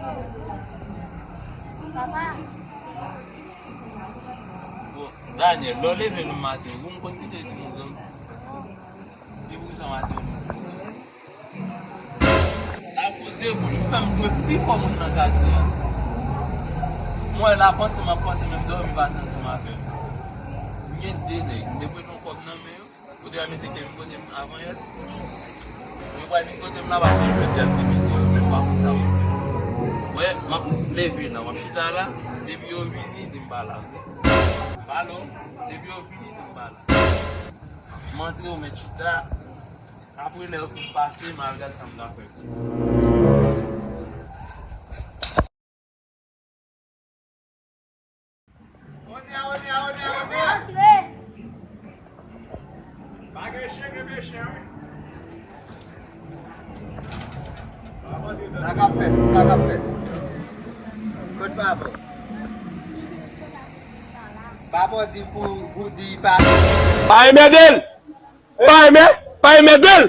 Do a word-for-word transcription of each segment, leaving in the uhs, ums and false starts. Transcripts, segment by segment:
Bon, Daniel, lè w leve nan maten, ou konn kontinye di moun zanmi? Depi w sa maten, ou konn kontinye. Akoz de bouch ou fè m jwe pi fò moun nan katye a. Mwen la panse m ap panse menm dòmi pa t ansanm avè m. M gen de nèg, m te prete yon kòb nan men yo. Kote a mesye te vin kote m avan yè. Yo pral vin kote m la paske yo jwenn kèk videyo yo menm pa konn sa yo fè. Wè, m ap leve la, m ap chita la, depi yo vini, di m pa la, oke? M pa la, depi yo vini, di m pa la. M antre, yo met chita, apre lè yo fin pase, m al gad sa m ka fè. Sa k ap fèt, sa k ap fèt. Kot papa? Papa di pou, pou di pa. Pa enmède l! Pa enmè, pa enmède l!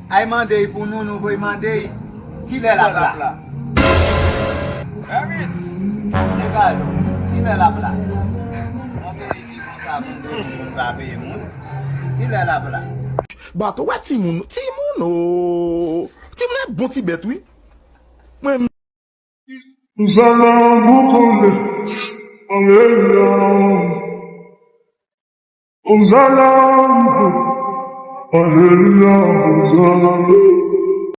Ay mande y pou nou, nou voye mande y. Kilè l ap la? Degaj, kilè l ap la? Yon peyi ki konsa, moun peye moun, pa peye moun. Kilè l ap la? Bato wè timoun, timoun o. Timoun e bon ti bèt wi. Mwen Ozalan boukonle, aleluya. Ozalan, aleluya, ozalan.